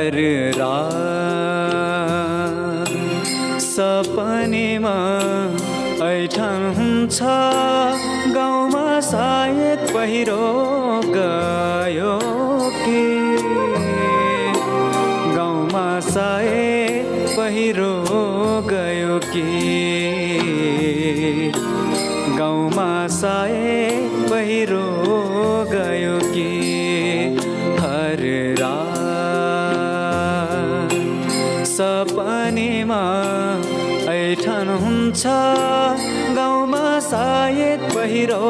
हर रात सपनीमा ऐठन हुन्छ गाउँमा सायद पहिरो गयो कि गाउँमा सायद पहिरो गयो कि गाउँमा सायद पहिरो गयो कि हर रात सपनीमा ऐठन हुन्छ गाउँमा सायद पहिरो